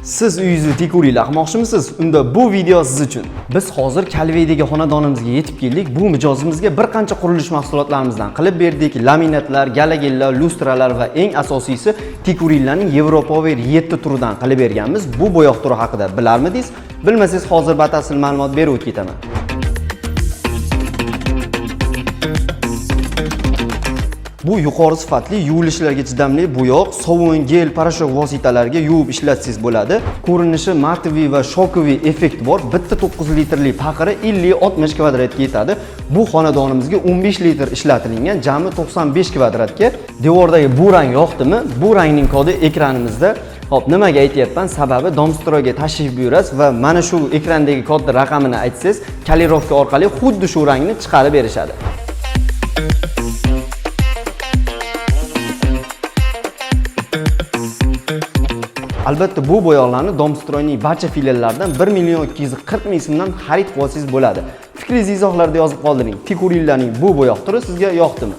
Siz uyingizni Tikurila qilmoqchimisiz? Unda bu video siz uchun. Biz hozir Kalveydagi xonadonimizga yetib keldik. Bu mijozimizga bir qancha qurilish mahsulotlarimizdan qilib berdik. Laminatlar, galogenlar, lustralar va eng asosiysi Tikurillaning Europower 7 turidan qilib berganmiz. Bu bo'yoq turi haqida bilarmidingiz? Bilmasangiz, hozir batafsil ma'lumot berib o'tib ketaman. Bu yuqori sifatli, yuvilishlarga chidamli bo'yoq, sovun, gel, порошок vositalariga yuvib ishlatsangiz bo'ladi. Ko'rinishi матовый va шоковый effekt bor. Bitta 9 litrli paqiri 50-60 kvadratga yetadi. Bu xonadonimizga 15 litr ishlatilgan, jami 95 kvadratga. Devordagi bu rang yoqdimi? Bu rangning kodi ekranimizda. Xo'p, nimaga aytyapman? Sababi Domstroyga tashrif buyurasiz va mana shu ekrandagi kodni raqamini aytsangiz, калировка orqali xuddi shu rangni chiqarib berishadi. Albatta, bu bo'yoqlarni Domstroyning barcha filiallaridan 1 million 240 ming so'mdan xarid qilib olsangiz bo'ladi. Fikringizni izohlarda yozib qoldiring. Tikurillaning bu bo'yoq turi sizga yoqdimi?